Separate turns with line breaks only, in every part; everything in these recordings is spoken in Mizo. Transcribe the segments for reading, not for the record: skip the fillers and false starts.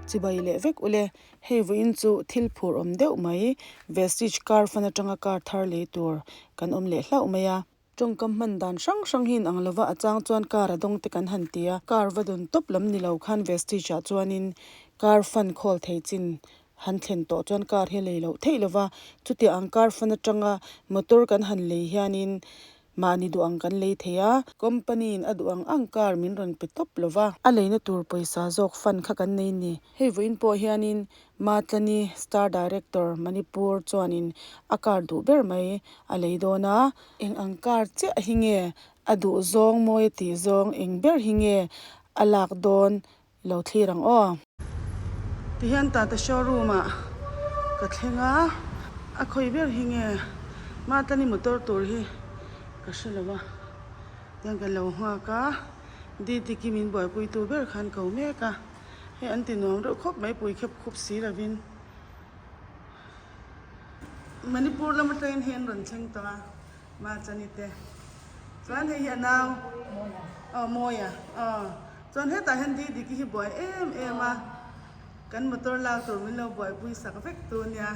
Chibai leh vek ule, hei vawiin chu thil phur awm deuh mai, Vestige car fan atanga car thar lei tur kan awm leh hlauh mai a. Tawngkam hman dan hrang hrang hi inang lova a chang chuan car a dawng te kan han ti a, car va dawn tawp lam ni lo khan Vestige ah chuanin car fan khawl thei chin han thlen tawh chuan car hi a lei loh theih lova, chutiang ang car fan atanga motor kan han lei hianin Mahni duh ang kan lei thei a, company in a duh ang ang car min rawn pe tawp lo va. A leina tur pawisa zawk fund kha kan nei ni. Hei vawiin pawh hianin Matlani Star Director Manipur chuanin a car duh ber mai a lei dawn a. Eng ang car chiah hi nge a duh zawng mawi a tih zawng eng ber hi nge a lak dawn Lo thlir ang aw. Tihian Tata showroom ah ka thleng a, a khawi ber hi nge Matlani motor tur hi ka hre lo a, tihian kan lo nghak a, Didiki min buaipui tu ber khan ko mek a, hei an ti nuam reuh khawp mai pui khep khup si lovin Manipur lam atangin hei an rawn thleng tawh a. Matlani te chuan hei hi a nau aw Mawia aw chuan hetah hian Didiki hi buai em em a kan motor lak tur min lo buaipui sak vek tu nia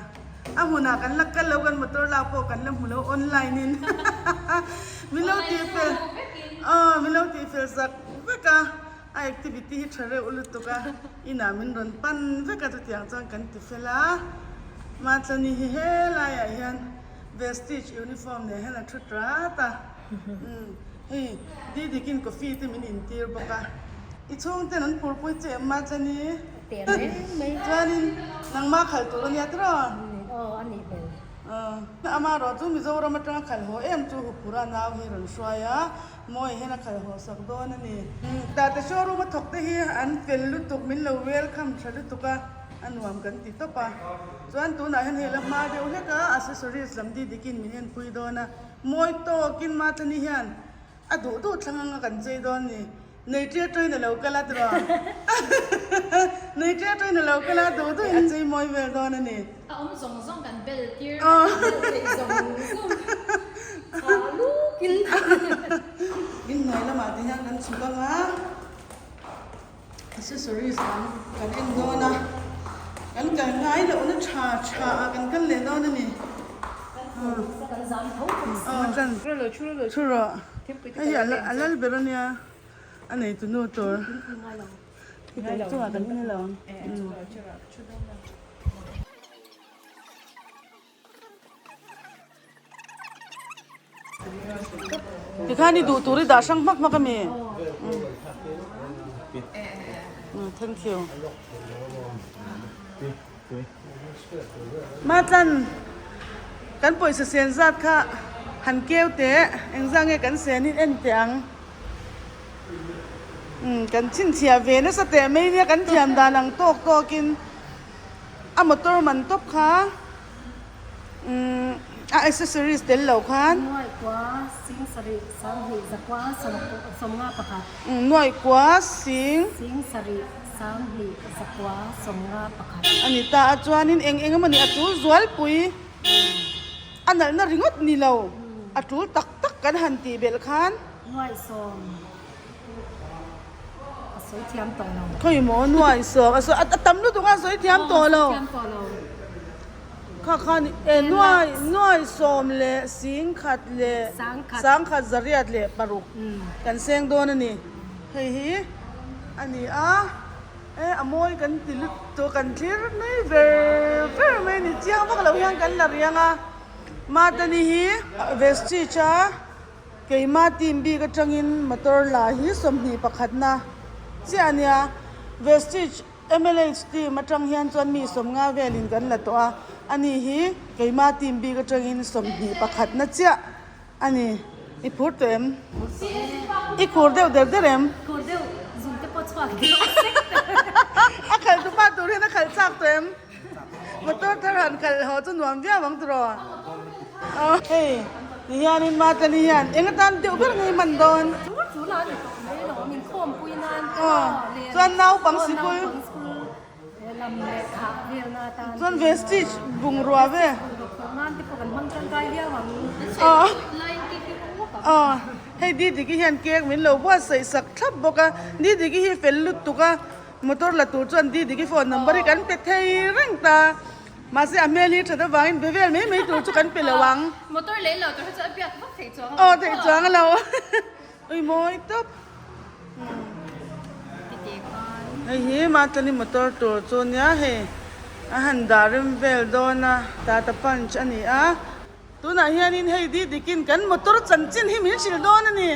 a hmunah kan la kal lo kan motor lak pawh kan la hmu lo online in min lo tih fel aw min lo tih fel sak vek a a activity hi tha reuh lutuk a inah min rawn pan vek a chutiang chuan kan ti fel a Matlani hi helaiah hian. Vestige uniform nen hian a thu trat a, umm hei Didikin coffee te min intir bawk a, i chhungten an phurpui che em Machani?
Teh reng mai.
Chuanin nangmah khalh tur a nia tiraw?
Aw a nih hmel.
Aw amaherawh chu Mizoram atanga khalh haw em chu Huphura nau hi rawn hruai a, Mawi hian a khalh haw sak dawn a ni. Tata showroom a thawk te hi an fel lutuk min lo welcome tha lutuk a. A nuam kan ti tawp a, chuan tunah hian hei la hma deuh hlek a, accessories lam di dikin min enpui dawn a, mawi tawkin Matlani hian a duh duh thlang anga kan chei dawn ni, nei ṭia ṭawin a lo kal a tiraw? Nei ṭia ṭawin a lo kal a, duh duhin a chei mawi vel dawn a ni.
A awm zawng zawng kan bel tir vek a, bel theih zawng zawng chhah lukin.
Inhnuai lamah te hian kan chhuk ang a. Accessories lam kan en dawn a, kan kal ngai lohna tha tha ah kan kal leh dawn a ni. Thu rawh, hei hi a lal ber a nia, a neitu nu tur. Chungah kan en alo ang. Tikhan i duh tur i dah hrang hmak hmak a mi? Thank you. Matlan, kan pawisa sen zat kha han keu teh, engzah nge kan sen in en teh ang. Kan chhinchhiah ve nasa teh mai nia kan thiam dan ang tawk tawkin. A motor man tawp kha umm a accessories tel lo khan.
Nuaih kua sing sarih sanghnih zakua sawmnga pakhat.
Umm nuaih kua sing.
Sing sarih sanghnih zakua sawmnga pakhat.
A ni ta a chuanin eng eng emaw ni a tul zualpui a nalhna ringawt ni lo a tul tak tak kan han tih belh khan.
Nuaih sawm. A sawi thiam tawh lo.
Khawi maw nuai sawk a sawi a tam lutuk a sawi thiam tawh lo.
Thiam tawh lo.
Kha khan e nuai nuai sawm leh sing khat leh sangkhat zariat leh paruk kan seng dawn a ni. Hei hi a ni a e a mawi kan ti lutuk kan thlir mai ver ver mai a ni chiang vak lo hian kan la riang a Matani hi Vestige a. Keimah team bik atangin motor la hi 21na chiah a nia. Vestige MLH team atang hian chuan mi 50 velin kan la tawh a, ani hi keimah team bik atangin 21na chiah a ni. I phur tawh em? I khur deuh der der em?
Khur deuh, zung te pawh chhuak deuh sek tawh.
A khalh tu pa tur hian a khalh chak tawh em? Motor thar han khalh haw chu nuam viau ang tiraw? Hei ti hianin Matlani hian eng atan deuh ber nge hman dawn? Chuan naupang sikul chuan vestige bungrua ve hei Didiki hian cake min lo buatsaih sak thlap bawk a Didiki hi fel lutuk a. Motor la tur chuan Didiki phone number hi kan pe thei reng ta. Mahse a hmel hi that avangin be vel mai mai tur chu kan pe lo ang.
Motor lei lo tur hi chu a biak vak theih chuang
lo. Aw theih chuang lo. Ui mawi tawp. Hei hi Matlani motor tur chu nia hei a han dah rem vel dawn a Tata Punch a ni a. Tunah hianin hei Didikin kan motor chanchin hi min hrilh dawn a ni.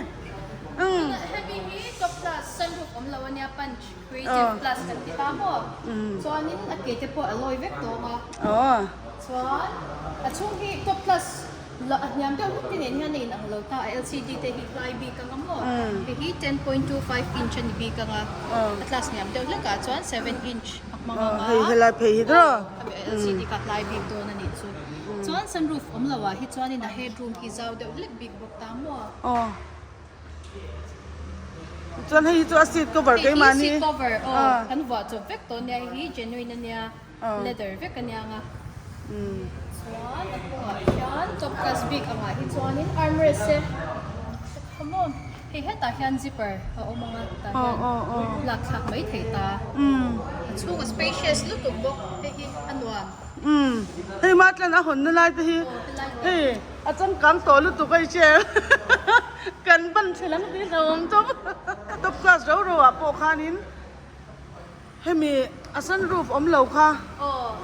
Umm. Hemi hi top class sunroof awm lo ania punch creative plus kan ti ta maw. Chuanin a ke te pawh a lawi vek tawng a. Chuan a chhung hi top class a hniam deuh hlek te nen hian a inang lo ta a LCD te hi hlai bik anga maw. Hei hi 10.25 inch a ni bik anga a class hniam deuh hlekah chuan 7 inch a hmang anga.
Hei helai phei hi tawh.
LCD kha hlai bik dawn a nih chu. Chuan sunroof awm lo ah hi chuanin a headroom hi zau deuh hlek bik bawk ta maw?
Aw. Chuan hei hi chu a seat cover keimahni.
Hei hi seat cover aw kan vuah chawp vek tawh ania hei hi genuine ania leather vek ania nga. Chuan a kawngah hian top class bik angah hi chuanin armrest te kha maw? Hei hetah hian zipper a awm ang a tah hian lak thlak mai thei ta. A chhung a spacious lutuk bawk hei hi a nuam.
Umm hei Matlan a hawnna lai te hi hei a changkang tawh lutuk a i chair kan ban thel ang tih hlauhawm tawp top class ro ro ah pawh khanin hemi a sunroof awm lo kha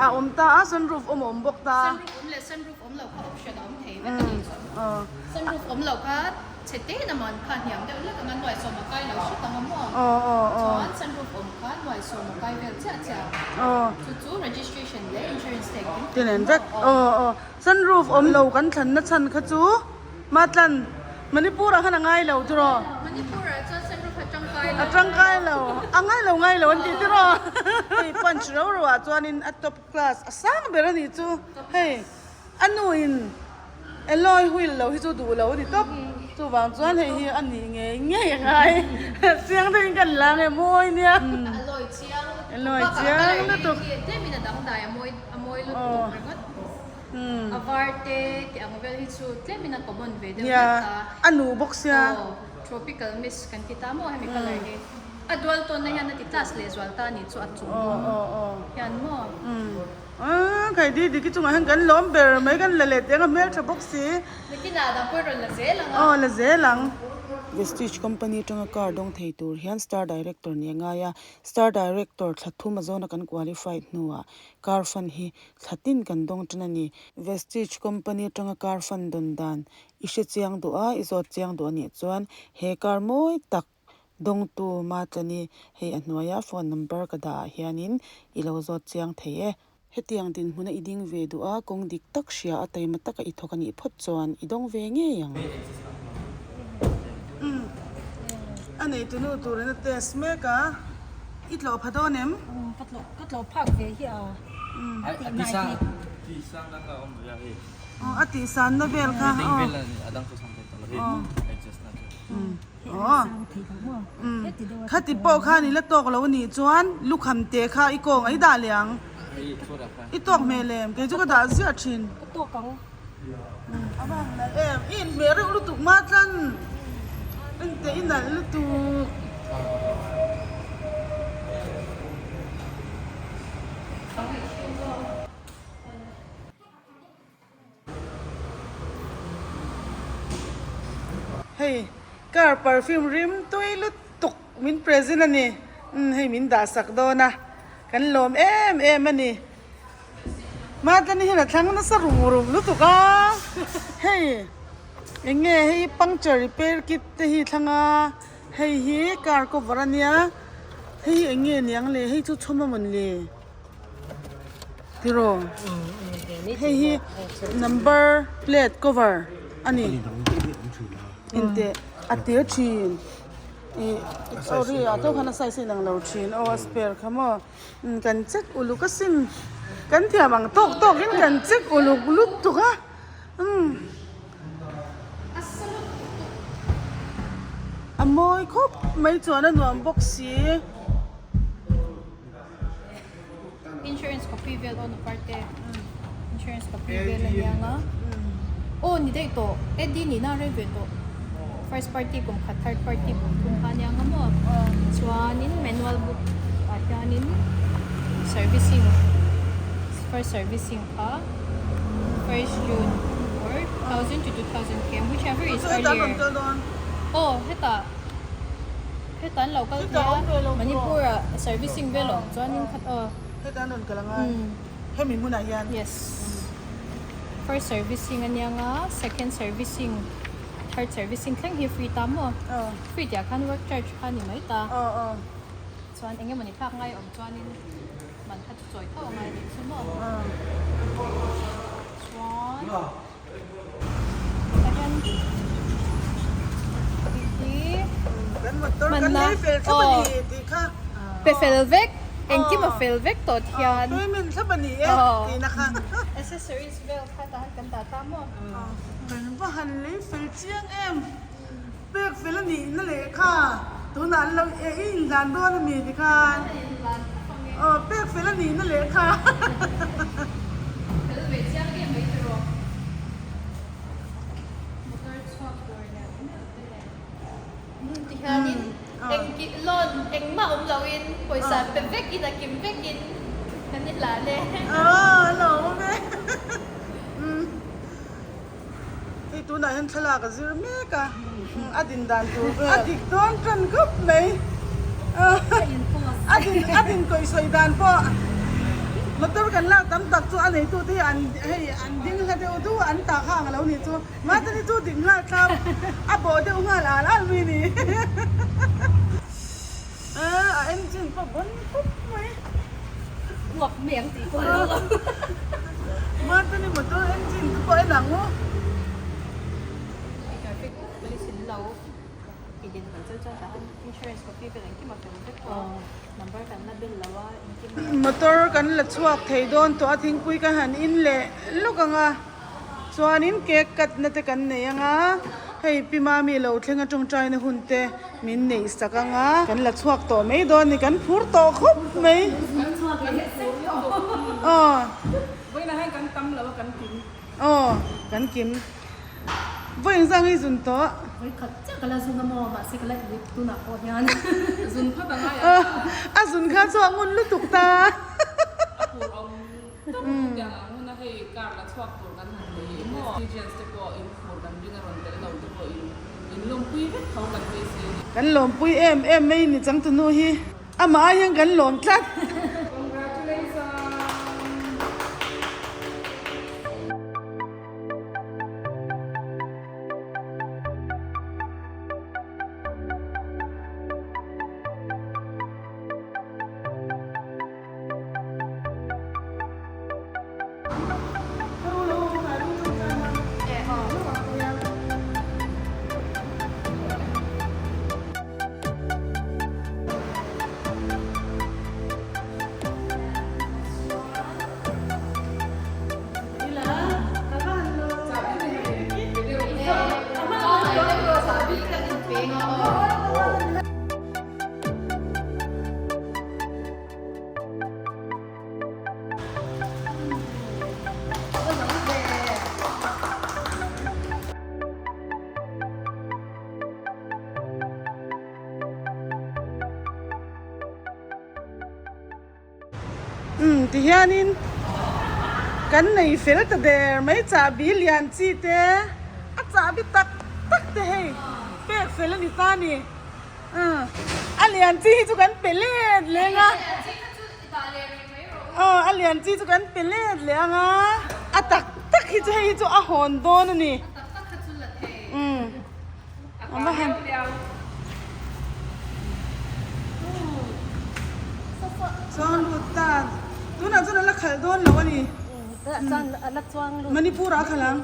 a awm ta a sunroof awm a awm bawk ta.
Sunroof awm leh sunroof awm lo kha option a awm thei vek a nih chu. Sunroof awm lo kha Chhe te na man kha hniam deuh hlek anga nuaisawm a kai lo hret ang a maw? Chuan sunroof awm kha nuaisawm a kai vel chiah chiah. Chu chu registration leh insurance te engkim
Ti nen vek. Aw aw. Sunroof awm lo kan thlanna chhan kha chu Matlan Manipur ah khan a ngai lo tiraw?
Manipur ah chuan sunroof a tangkai lo.
A tangkai lo. A ngai lo ngai lo an ti tiraw? Hei punch ro ro ah chuanin a top class a sang ber a nih chu. Hei a nu in. Alloy wheel lo hi chu duh lo a ni tawp. Chuvang chuan hei hi a nih ngei ngei a ngai. Chiang deuhin kan la nge mawi nia.
Alloy chiang lutuk.
Alloy chiang lutuk.
Tlemin a dangdai a mawi a mawi lutuk ringawt. A var te tih ang vel hi chu tlemin a common ve deuh vek ta.
A nu bawk sia.
Aw tropical mist kan ti ta maw hemi colour hi. A dual tawnna hian a ti class lehzual ta a nih chu a chung bawm hian maw.
Aaa khai di diki chungah hian kan lawm ber mai kan la leh teng a hmeltha bawk si.
Nikinah dang pawh rawn la zel ang a.
Aw la zel ang. Vestige company atanga car dawng thei tur hian star director nih a ngai a, star director thla thum a zawna kan qualified hnuah car fund hi thla tin kan dawng tan a ni. Vestige company atanga car fund dawn dan i hre chiang duh a, i zawt chiang duh a nih chuan he car mawi tak Dawngtu Matlani, hei a hnuaia phone number ka dah ah hianin i lo zawt chiang thei e. Hetiang dinhmuna i ding ve duh a, kawng dik tak hria a taima taka i thawk a nih phawt chuan i dawng ve ngei ang. Umm, a neitunu turin a test mek a, i tlawh pha dawn em?
Umm, ka tlawh, ka tlawh phak ve hi a, a tih nai hi.
Aw, a tih sanna vel kha, aw. Aw khati pawh khan i la tawk lo anih chuan lukham te kha i kawng a i dah leh ang i tawk hmel em kei chu ka dah ziah thin
ka tawk ang
a va han nalh em i inhmeh reuh lutuk ma tlan engteh i nalh lutuk. Hei car perfume rim tui lutuk min present a ni umm hei min dah sak dawn a kan lawm em em a ni Matlani hian a thlang nasa rum rum lutuk a hei eng nge hei puncture repair kit te hi thlang a hei hi car cover a nia hei hi eng nge niang le hei chu chhawm a mawn le. Tiraw hei hi number plate cover a ni inteh a tir thin ih sorry ah te khan a size a inang lo thin aw a spare kha maw kan check uluk asin kan thiam ang tawk tawk in kan check uluk lutuk a umm a mawi khawp mai chuan a nuam bawk si.
Insurance copy vel aw na parte insurance copy vel a nia nga aw ni daih tawh AD nihna a rei ve tawh first party kum khat third party kum thum kha a nia nga maw chuanin manual book. Tah hianin servicing first servicing kha first June or 1000 to 2000 km whichever is earlier. Aw hetah hetah an lo kal thei a Manipur ah servicing vel a awm chuanin khat aw.
Hetah an rawn kal ang a hemi hmunah hian.
Yes first servicing ania nga second servicing third servicing thleng hi free ta maw free tih ah khan work charge kha a ni mai ta. Chuan eng emawni thlak ngai awm chuanin man kha chu chawi tho a ngai nih chu maw? Chuan tah hian tih hi hmanna aw pe fel vek engkim a fel vek tawh thian aw accessories vel kha tah hian kan dah ta maw?
Pek fel a nih na leh kha tunah an lo eh i inhlan dawn a mi ti khan aw pek fel a nih na leh kha.
Fel ve chiang em mai tiraw motor chhuak tur nen meuh te nen ti hianin engkih loan engmah awm loin pawisa pe vekin a kim vekin kan i hlan e.
Aw a lo awm e. Hei tunah hian thlalak a zir mek a, a din dan tur vel a dik dawn tan khawp mai a din a din kawih sawi dan pawh motor kan lak tam tak chu a neitu te hi an hei an ding hla deuh deuh a an tah kha ang a lo nih chu mahse ni chu dik nghal thlap a bawh deuh nghal al al mai a ni a engine pawh bawn khawp mai.
Uak mai ang tih pawh a lo awm.
Mahse ni motor engine te pawh en ang u.
Hei traffic police in lo i din kal cheu chuan tah hian insurance copy vel engkim a fel vek tawh a, number kan la bel lo a engkim a.
Motor kan la chhuak thei dawn tawh a thingpui ka han in leh lawk ang a chuanin cake cut na te kan nei ang a hei Pi Mami lo thleng a tawngtaina hun te Min neih sak ang a. Kan la chhuak tawh mai dawn ni, kan phur tawh khawp mai.
Kan chhuak leh sek tawh.
Aw.
Vawiinah hian kan tam lo a, kan kim.
Aw, kan kim. Vawiin zang hi zun tawh.
Vawi khat chiah ka la zun a maw, mahse ka la ip tunah pawh hian.
Zun phawt a ngai ang.
A zun kha chu a ngun lutuk ta.
A phur awm tawp tiang ang hun a hei car la chhuak tur kan han nei maw Vestigians te pawh in phur kan ring a rawn tel lo te pawh in in lawmpui vek tho kan beisei a ni.
Kan lawmpui em em mai ni changtunu hi amah ai hian kan lawm tlat.
Congratulations.
Umm ti hianin kan nei fel ta der mai chahbi lian chi te a chahbi tak tak te hei pek fel a ni ta a ni. A lian chi hi chu kan pe let leng a aw a lian chi chu kan pe let leh ang a a tak tak hi chu hei hi chu a hawn dawn a ni umm a va han chuang lut ta tunah chuan a la khalh dawn lo a ni Manipur ah a khalh ang.